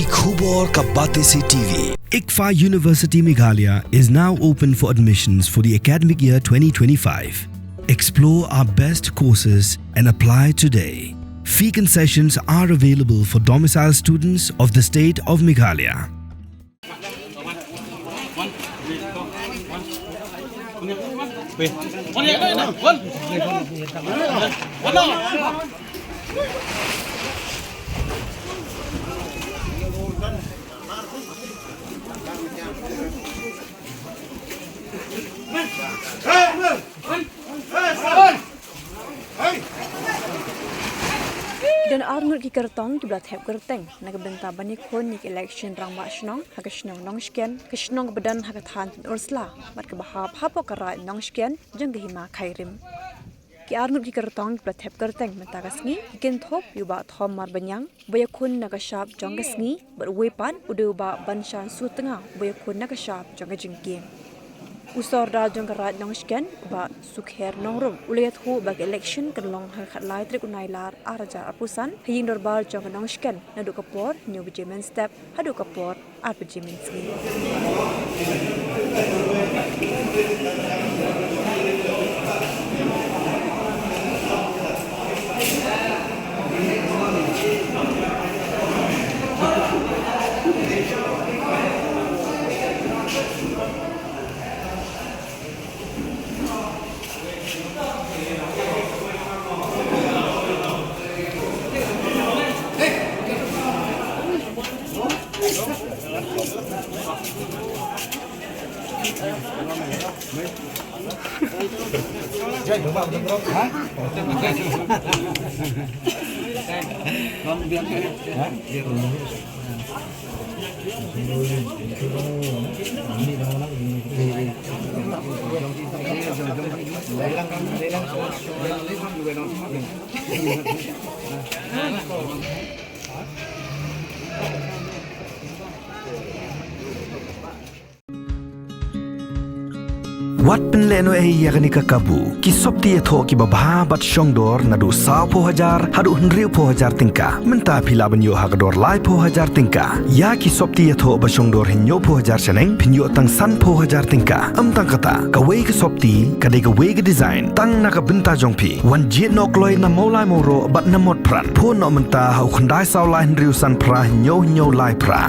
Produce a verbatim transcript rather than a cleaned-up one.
Khubor ka Batesi T V. ICFAI University Meghalaya is now open for admissions for the academic year twenty twenty-five. Explore our best courses and apply today. Fee concessions are available for domicile students of the state of Meghalaya. Don arngut ki kyrtong kiba la thep kyrteng na ka bynta ban ïakhun ïa ka election rangbah shnong ha ka shnong Nongshken, ka shnong kaba don ha ka thaiñ Pynursla bad kaba hap hapoh ka raid Nongshken jong ka hima Khyrim. Ki arngut ki kyrtong kiba la thep kyrteng mynta ka sngi ki kynthup ïa u Bah Thom Marbaniang, uba ïakhun na ka shap jong ka sngi, bad uwei pat u dei u Bah Banshan Sutnga, uba ïakhun na ka shap jong ka jingkieng. U Sordar jong ka raid Nongshken, u Bah Sukher Nongrum, u la ïathuh ba ka election kan long ha ka khatlai tarik u Nailar arhajar arphew san ha ïing dorbar jong ka Nongshken naduh ka por hynñiew baje mynstep haduh ka por ar baje mynsngi. Wat pynlehnohei ïa kane ka kabu. Ki sopti ïathoh kiba bha bad shongdor naduh sawphew hajar haduh hynriewphew hajar tyngka. Mynta phi lah ban ïoh ha ka dor laiphew hajar tyngka. Ïa ki sopti ïathoh ba shongdor hynñiewphew hajar shaneng phin ïoh tang sanphew hajar tyngka. Ym tang kata, kawei ka sopti ka dei kawei ka design tang na ka bynta jong phi. Wan jied noh kloi na Mawlai Mawroh bad na Motphran. Phone noh mynta ha u khyndai saw lai hynriew san phra hynñiew hynñiew lai phra.